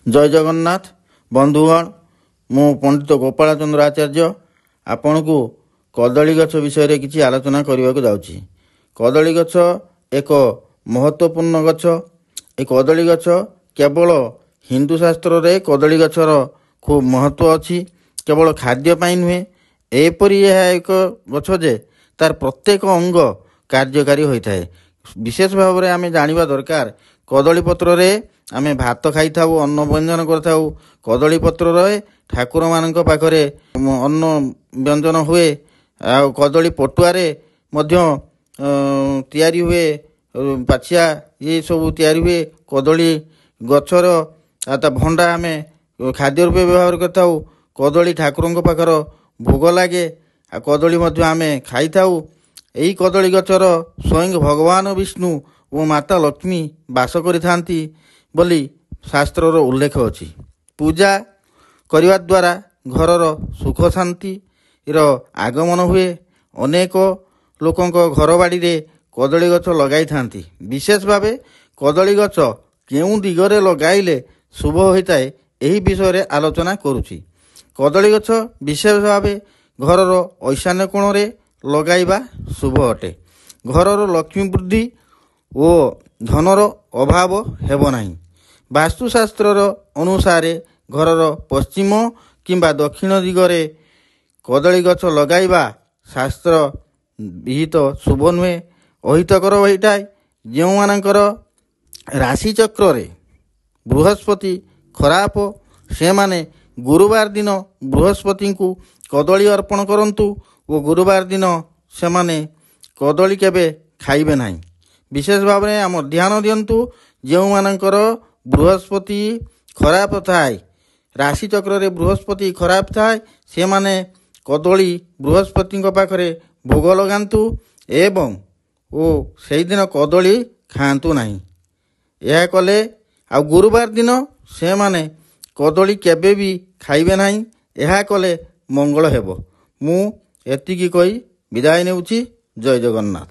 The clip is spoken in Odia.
ଜୟ ଜଗନ୍ନାଥ ବନ୍ଧୁଗଣ, ମୁଁ ପଣ୍ଡିତ ଗୋପାଳ ଚନ୍ଦ୍ର ଆଚାର୍ଯ୍ୟ ଆପଣଙ୍କୁ କଦଳୀ ଗଛ ବିଷୟରେ କିଛି ଆଲୋଚନା କରିବାକୁ ଯାଉଛି। କଦଳୀ ଗଛ ଏକ ମହତ୍ତ୍ୱପୂର୍ଣ୍ଣ ଗଛ। ଏ କଦଳୀ ଗଛ କେବଳ ହିନ୍ଦୁ ଶାସ୍ତ୍ରରେ କଦଳୀ ଗଛର ଖୁବ୍ ମହତ୍ତ୍ୱ ଅଛି। କେବଳ ଖାଦ୍ୟ ପାଇଁ ନୁହେଁ, ଏପରି ଏହା ଏକ ଗଛ ଯେ ତାର ପ୍ରତ୍ୟେକ ଅଙ୍ଗ କାର୍ଯ୍ୟକାରୀ ହୋଇଥାଏ। ବିଶେଷ ଭାବରେ ଆମେ ଜାଣିବା ଦରକାର, କଦଳୀ ପତ୍ରରେ ଆମେ ଭାତ ଖାଇଥାଉ, ଅନ୍ନ ବ୍ୟଞ୍ଜନ କରିଥାଉ। କଦଳୀ ପତ୍ରରେ ଠାକୁରମାନଙ୍କ ପାଖରେ ଅନ୍ନ ବ୍ୟଞ୍ଜନ ହୁଏ। ଆଉ କଦଳୀ ପଟୁଆରେ ମଧ୍ୟ ତିଆରି ହୁଏ ପାଛିଆ, ଏସବୁ ତିଆରି ହୁଏ। କଦଳୀ ଗଛର ଆଉ ତା ଭଣ୍ଡା ଆମେ ଖାଦ୍ୟ ରୂପେ ବ୍ୟବହାର କରିଥାଉ। କଦଳୀ ଠାକୁରଙ୍କ ପାଖର ଭୋଗ ଲାଗେ, ଆଉ କଦଳୀ ମଧ୍ୟ ଆମେ ଖାଇଥାଉ। ଏହି କଦଳୀ ଗଛର ସ୍ୱୟଂ ଭଗବାନ ବିଷ୍ଣୁ ଓ ମାତା ଲକ୍ଷ୍ମୀ ବାସ କରିଥାନ୍ତି ବୋଲି ଶାସ୍ତ୍ରର ଉଲ୍ଲେଖ ଅଛି। ପୂଜା କରିବା ଦ୍ୱାରା ଘରର ସୁଖ ଶାନ୍ତିର ଆଗମନ ହୁଏ। ଅନେକ ଲୋକଙ୍କ ଘର ବାଡ଼ିରେ କଦଳୀ ଗଛ ଲଗାଇଥାନ୍ତି। ବିଶେଷ ଭାବେ କଦଳୀ ଗଛ କେଉଁ ଦିଗରେ ଲଗାଇଲେ ଶୁଭ ହୋଇଥାଏ, ଏହି ବିଷୟରେ ଆଲୋଚନା କରୁଛି। କଦଳୀ ଗଛ ବିଶେଷ ଭାବେ ଘରର ଐଶାନ୍ୟ କୋଣରେ ଲଗାଇବା ଶୁଭ ଅଟେ। ଘରର ଲକ୍ଷ୍ମୀ ବୃଦ୍ଧି ଓ ଧନର ଅଭାବ ହେବ ନାହିଁ। ବାସ୍ତୁଶାସ୍ତ୍ରର ଅନୁସାରେ ଘରର ପଶ୍ଚିମ କିମ୍ବା ଦକ୍ଷିଣ ଦିଗରେ କଦଳୀ ଗଛ ଲଗାଇବା ଶାସ୍ତ୍ର ବିହିତ ଶୁଭ ନୁହେଁ, ଅହିତକର ହୋଇଥାଏ। ଯେଉଁମାନଙ୍କର ରାଶିଚକ୍ରରେ ବୃହସ୍ପତି ଖରାପ, ସେମାନେ ଗୁରୁବାର ଦିନ ବୃହସ୍ପତିଙ୍କୁ କଦଳୀ ଅର୍ପଣ କରନ୍ତୁ ଓ ଗୁରୁବାର ଦିନ ସେମାନେ କଦଳୀ କେବେ ଖାଇବେ ନାହିଁ। ବିଶେଷ ଭାବରେ ଆମ ଧ୍ୟାନ ଦିଅନ୍ତୁ, ଯେଉଁମାନଙ୍କର ବୃହସ୍ପତି ଖରାପ ଥାଏ, ରାଶିଚକ୍ରରେ ବୃହସ୍ପତି ଖରାପ ଥାଏ, ସେମାନେ କଦଳୀ ବୃହସ୍ପତିଙ୍କ ପାଖରେ ଭୋଗ ଲଗାନ୍ତୁ ଏବଂ ଓ ସେଇଦିନ କଦଳୀ ଖାଆନ୍ତୁ ନାହିଁ। ଏହା କଲେ ଆଉ ଗୁରୁବାର ଦିନ ସେମାନେ କଦଳୀ କେବେ ବି ଖାଇବେ ନାହିଁ। ଏହା କଲେ ମଙ୍ଗଳ ହେବ। ମୁଁ ଏତିକି କହି ବିଦାୟ ନେଉଛି। ଜୟ ଜଗନ୍ନାଥ।